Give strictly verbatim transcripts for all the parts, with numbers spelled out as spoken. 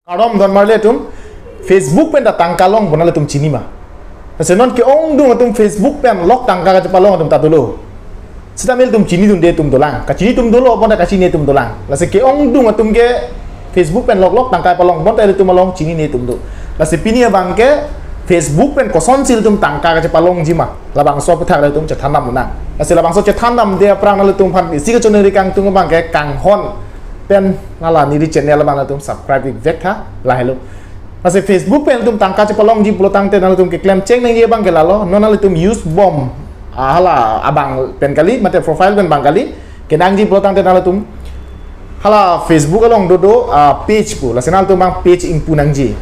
Kardom don marli atum, Facebook pen ta tangka longpo nanglitum chini ma? Lasi non ke-ongdung atum Facebook pen lok tangka kachepalong atum ta dolo. Sitame ilitum chinidunde atum dolang. Kachini atum dolo, bonta kachini atum dolang. Lasi ke-ongdung atum ke Facebook pen lok lok tangka palong, bonta ilitum along chinine atum do. Lasi pini abang ke Facebook pen kosonsi ilitum tangka kachepalongji ma, labangso aphuthak ilitum chethan dam nang. Lasi labangso chethan damde aphrang nanglitum aphan isi kachoningri kangtung abang ke kanghon pen nala neli channel abang nanglitum subscribe ik vek tha, lahelo. Lasi Facebook pen ilitum tangka chepalongji pulotangte nanglitum keklem cheng nangji abang ke lalo, non nanglitum use bom, ah, hala abang pen kali, mate profile pen abang kali, kenangji pulotangte nanglitum hala Facebook along dodo, ah, page pu, lasi nanglitum abang page ingpu nangji.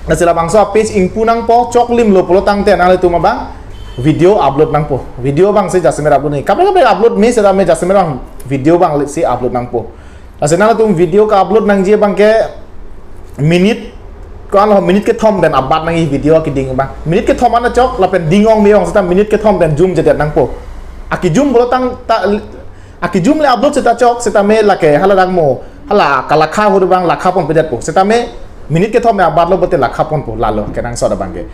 Lasi labangso page ingpu nangpo, choklimlo pulotangte nanglitum abang video upload nangpo. Video abangsi jasemet upload nangji. Kaprek kaprek upload me, seta me jasemet abang video abangsi upload nangpo. Lasi nanglitum video ke-upload nangji abang ke minute, ko-an lo minute kethom pen abat nangji video keding abang. Minute kethom an achok lapen ding ong me-ong seta minute kethom pen zoom jedet nangpo. Akijum pulotangte, akijum le upload seta chok, seta me lake hala dang mo, hala kalakha ahut abang lakha ponpedetpo. Seta me minute kethom pen abatlo pulote lakha ponpo, lalo kenangsot abang ke.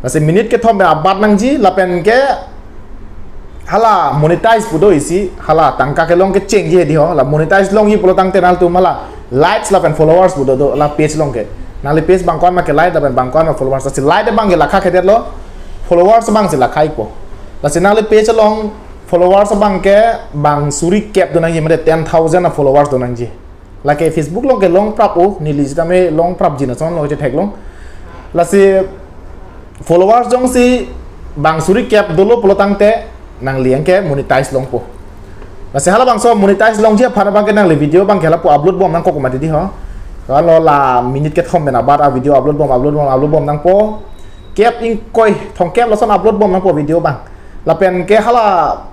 Lasi minute kethom pen abat nangji lapen ke hala monetize pu do isi, hala tangka kelong kechengji hedi ho, la monetize longji pulotangte nanglitum hala likes lapen followers pu dodo la page along ke. Nangli page bang ko-an ma ke-like lapen bang ko-an ma followers, lasi like abang ke lakha kedetlo, followers abangsi lakha ikpo. Lasi nangli page along followers abang ke bang suri kep do nangji, mate ten thousand a followers do nangji. Lake Facebook along ke long prap o, neli sitame long prapji na son lo chetheklong. Lasi followers jongsi bang suri kep dolo pulotangte nangli abang ke monetize longpo. Lasi halabangso monetize longji aphan abang ke nangli video abang ke lapu upload bom nangkok mati di ho. Kalau la minute kethom pen abat a video upload bom, upload bom, upload bom nangpo. Kep ingkoi, thomkep lason upload bom nangpo video abang. Lapen ke hala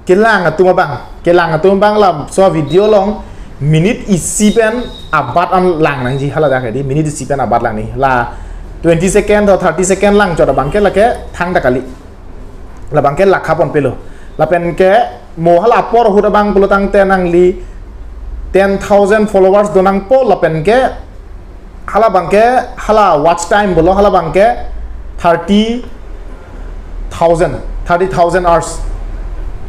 kelang atum abang, kelang atum abang laso video along minute isi pen abat an lang nangji, hala dak di minute isi pen abat lang ni. La twenty second atau thirty second lang chot abang ke lake thangta kali. Labang ke lakha ponpelo. Lapen ke mo hala apor ahut abang pulotangte nangli ten thousand followers do nangpo, lapen ke hala abang ke, hala watch time pulo, hala abang ke thirty thousand, thirty thousand hours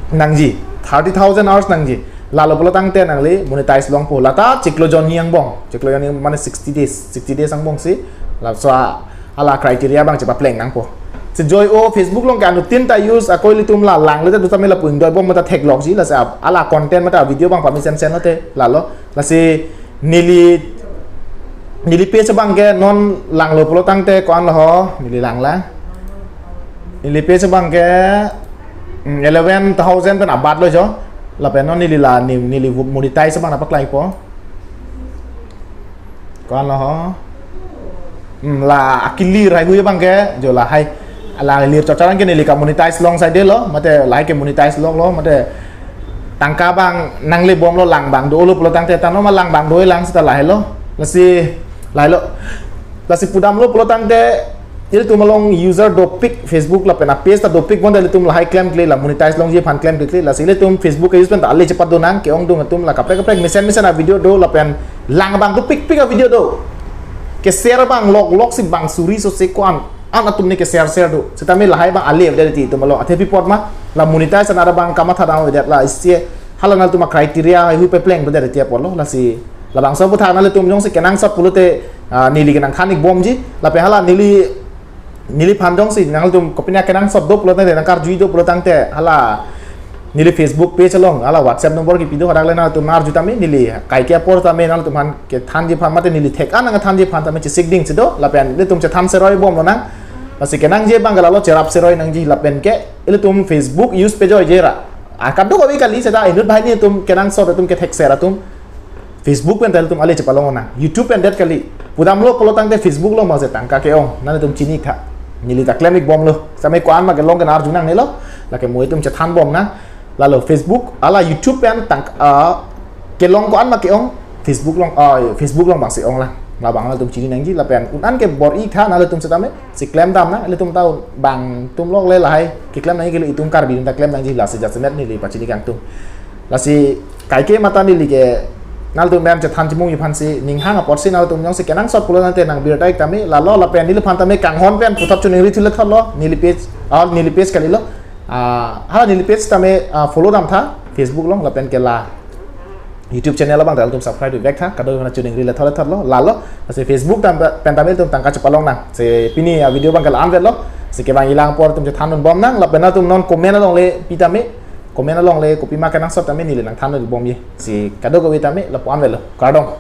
nangji, thirty thousand hours nangji. Lalo pulotangte nangli monetize longpo. Lata chiklo jonni angbong, chiklo jonni mane sixty days, sixty days angbongsi laso a hala criteria abang chepapleng nangpo. Si joi o Facebook along ke anuttin ta use, akoi ilitum la lang le ta duta me lapu ingdoi bom mata theklokji, lasi hala content mate video abang pamesen sen lote lalo. Lasi neli, neli page abang ke non langlo pulotangte ko-an lo ho, neli lang lang. Neli page abang ke, mm, eleven thousand pen abatlo jo. Lapen non neli la ni, neli monetize abang nangpaklangpo. Ko-an lo ho. Hmm, la akilir haihui abang ke, jo lahai. La lir chotcharan ke neli ka-monetize long saidelo, mate lahai ke-monetize longlo, mate tangka abang nangle bomlo, lang abang dolo pulotangte ta non ma lang abang do lang seta lahailo. Lasi, lahailo. Lasi pudamlo pulotangte ilitum along user dopik Facebook lapen a page ta dopik bonta ilitum lahai klemkle, la monetize longji aphan klemkle, lasi ilitum Facebook use pen ta ale chepat do nang, ke-ongdung atum la kaprek kaprek mesen mesen a video do lapen lang abang dopikpik a video do. Ke-share abang lok loksi bang suri sose ko-an an atum ne ke-share share do. Sitame lahai abang ale avedet ti itum along. Athe pi apot ma la monetize an abang kamatha dam avedet, la isi hala nangtum a criteria haihui papleng avedet ti apotlo. Lasi labangso aphuthak nanglitum jongsi kenangsot pulote, ah, neli ke nangthan ik bomji. Lapen hala neli, neliphan jongsi nanglitum kopine kenangsot do pulotangte, nangkarjui do pulotangte, hala neli Facebook page along, hala WhatsApp number kipi do, hadak le nangtum arju tame, neli kaike apor tame nangtum aphan kethanji aphan mate neli thek an nangthanji aphan tame chesik dingsi do, lapen ilitum chethan seroi bomlo nang. Lasi kenangji abang ke lalo cherap seroi nangji, lapen ke ilitum Facebook use pejoije ra. Akaduk avi kali seta inut banghini atum kenangsot atum kethekser atum Facebook pen ta ilitum ale chepalong nang. YouTube pen det kali. Pudamlo pulotangte Facebook along mase tangka ke-ong. Nanglitum chini tha. Neli ta klem ik bomlo. Sitame ko-an ma kelong ke nang arju nangnelo. Lake mo itum chethan bom nang. Lalo Facebook, hala YouTube pen tang, ah, kelong ko-an ma ke-ong. Facebook along, ah, Facebook along bangsi ong lang. Labang nanglitum chini nangji lapen un-an ke bor-i tha nanglitum sitame. Si klem dam nang, ilitum ta bang atum lok le lahai keklem nangji kali, itum Karbi atum ta klem nangji, lasi jasemet neli pachini kangtung. Lasi kaike mata neli ke Nanglitum pen chethan chimung iphan si ning hang apotsi nanglitum jongsi kenangsot pulo tangte nangbirta ik tame, lalo lapen neliphan tame kanghon pen puthot choningri thule thotlo, neli page, ah, neli page kalilo. Ah, hala neli page tame, ah, follow damtha, Facebook along lapen ke la YouTube channel abang ta nanglitum subscribe vek tha, kadokave choningri le thot le thotlo, lalo, lasi Facebook tam pen tame ilitum tangka chepalong nang. Si pini a video abang ke la-an vetlo, si kevang ilang apor ilitum chethan dunbom nang, lapen nanglitum non comment along le pi tame, comment along le kopima kenangsot tame neli nangthan dunbom ye. Si kadokave tame lapu-an vetlo. Kardom.